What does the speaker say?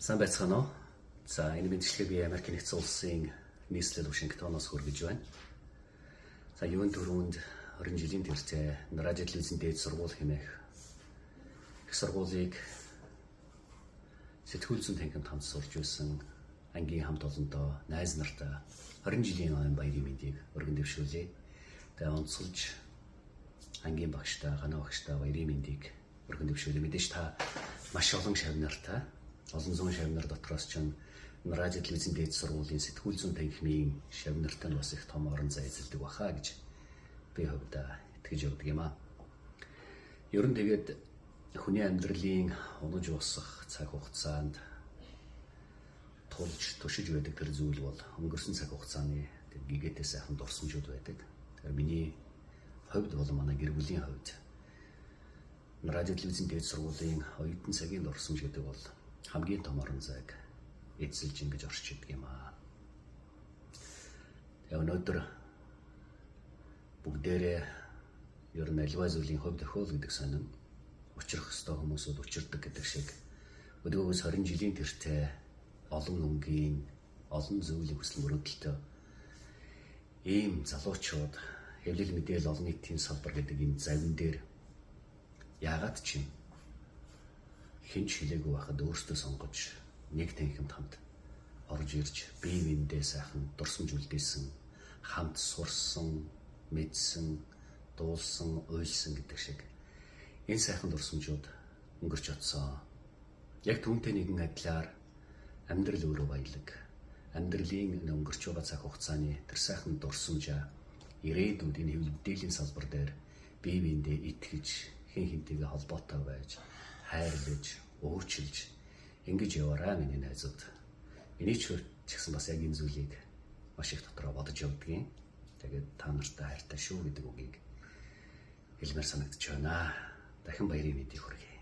Сайн байцгаана уу? За, энэ мэндчилгээг би Америк нэгдсэн улсын нийслэл Вашингтоноос хүргэж байна. За, юун түрүүнд 20 жилийн тэртээ радио телевизийн дээд сургууль хэмээх их сургуулийг сэтгүүл зүйн танхимд хамт сурж байсан ангийн хамт олондоо найз нартаа 20 жилийн ойн баярын мэндийг өргөн дэвшүүлье. Тэгээ онцолж ангийн багштай, ганаа багштай баярын мэндийг өргөн дэвшүүлье. Мэдээж та маш олон шавь нартай, олон зуун шавь нар дотроос ч радио телевизийн дээд сургуулийн сэтгүүл зүйн танхимын шавь нартай нь бас их том орон зай эзэлдэг баха гэж би хувьдаа итгэж явдаг юм аа. Ер нь тэгээд хүний амьдралын унаж босох цаг хугацаанд тулж туршиж байдаг тэр зүйл бол өнгөрсөн цаг хугацааны тэр гэгээтэй сайхан дурсамжууд байдаг. Тэгэхээр миний хувьд бол манай гэр бүлийн хувьд радио телевизийн дээд сургуулийн оюутан цагийн дурсамж гэдэг бол хамгийн том орон зайг эзэлж ингэж орчиж идэг юм аа. Тэгээ өнөөдөр бүгдээрээ ер нь альва зүйлийн хувь тохиол гэдэг сонин учрах ёстой хүмүүсүүд учирдаг гэдэг шиг өдгөөгөөс 20 жилийн тэртээ олон өнгийн олон зүйлийн хүсэл мөрөөдөлтөй ийм залуучууд хэвлэл мэдээлэл олон нийтийн салбар гэдэг энэ завин дээр яагаад ч юм хэн ч хэлээгүй байхад өөрсдөө сонгож нэг танхимд хамт орж ирж бие биендээ сайхан дурсамж үлдээсэн, хамт сурсан, мэдсэн, дуулсан, уйлсан гэдэг шиг энэ сайхан дурсамжууд өнгөрч очсон. Яг түүнтэй нэгэн адилаар амьдрал өөрөө баялаг. Амьдралын өнгөрч байгаа цаг хугацааны тэр сайхан дурсамжаа ирээдүйд энэ хэвлэл мэдээллийн салбар дээр бие биендээ итгэж, хэн хэнтэйгээ холбоотой байж, хайрлаж, уучлж ингэж яваарай миний найзууд. Миний ч хувьд ч гэсэн бас яг энэ зүйлийг маш их дотроо бодож явдгийн. Тэгээд та нартай хайртай шүү гэдэг үгийг хэлмээр санагдаж байна. Дахин баярын мэндийг хүргэе.